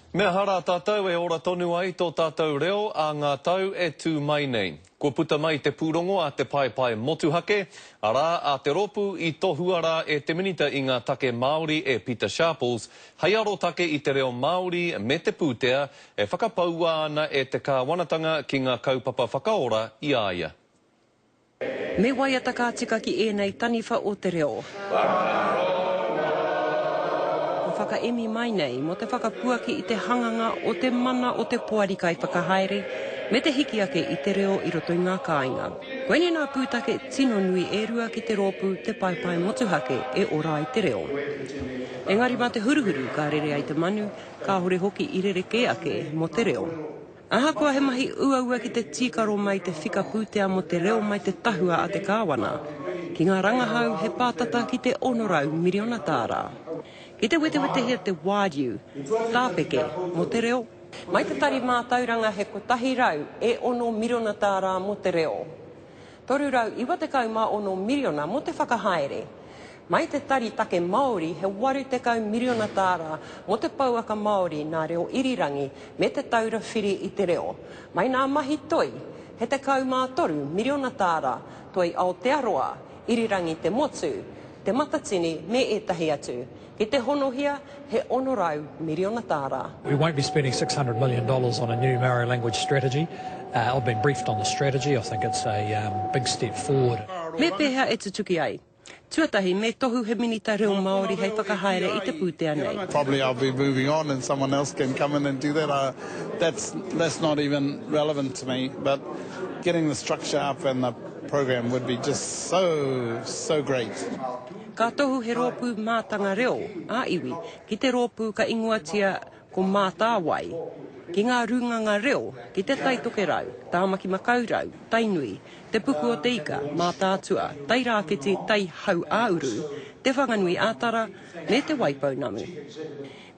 Me aha rā tātou e ora tonu ai tō tātou reo ā ngā tau e tū mai nei? Kua puta mai te pūrongo a Te Paepae Motuhake, arā, a te rōpū i tohua rā e te Minita i ngā Take Māori e Pita Sharples hei arotake i te reo Māori me te pūtea e whakapaua ana e te kāwanatanga ki ngā kaupapa whakaora i a ia. Me waiata ka tika ki ēnei taniwha o te reo. Kua whakaemi mai nei mō te whakapuaki i te hanganga o te mana o te poari kaiwhakahaere me te hiki ake i te reo i roto i ngā kāinga. Koinei nā pūtake tino nui e rua ki te rōpū Te Paepae Motuhake e ora ai te reo. Engari mā te huruhuru ka rere ai te manu, kāore hoki i rerekē ake mō te reo. Ahakoa he mahi uaua ki te tīkaro mai te whika pūtea mō te reo mai te tahua a te Kāwana, ki ngā rangahau he pātata ki te 600 miriona tāra. Ki te wetewetehia te wāriu, tāpeke, mō te reo, mai te Tari Mātauranga he 100 e ono miriona tāra mō te reo. 396 miriona mō te whakahaere. Mai te Tari Take Māori he 80 miriona tāra mō te pouaka Māori nā Reo Irirangi me Te Taura Whiri i te Reo. Mai nā mahi toi, he 13 miriona tāra Toi Aotearoa, Irirangi te Motu, Te Matatini me ētahi atu. Ki te honohia, he 600 miriona tāra. We won't be spending $600 million on a new Maori language strategy. Uh, I've been briefed on the strategy. I think it's a um, big step forward. Me pēhea e tutuki ai? Tuatahi, me tohu he minita reo Māori hei whakahaere i te pūtea nei. Probably I'll be moving on and someone else can come in and do that. Uh, that's, that's not even relevant to me, but getting the structure up and the program would be just so, so great. Ka tohu he rōpū mātanga reo ā-iwi ki te rōpū ka ingoatia ko Mātāwai, ki ngā rūnganga reo ki Te Tai Tokerau, Tāmaki Makaurau, Tainui, Te Puku o te Ika, Mātaatua, Tai Rāwhiti, Tai Hau-ā-uru, Te Whanganui ā-Tara, me Te Waipounamu.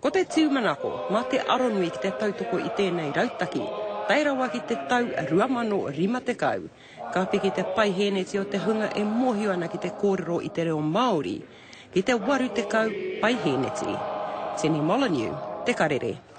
Ko te tūmanako, mā te aronui ki te tautoko i tēnei rautaki, tae rawa ki te tau 2050, Ka piki te paihēneti o te hunga e mōhio ana ki te kōrero i te reo Māori ki te 80 paihēneti. Tini Molyneux, Te Karere.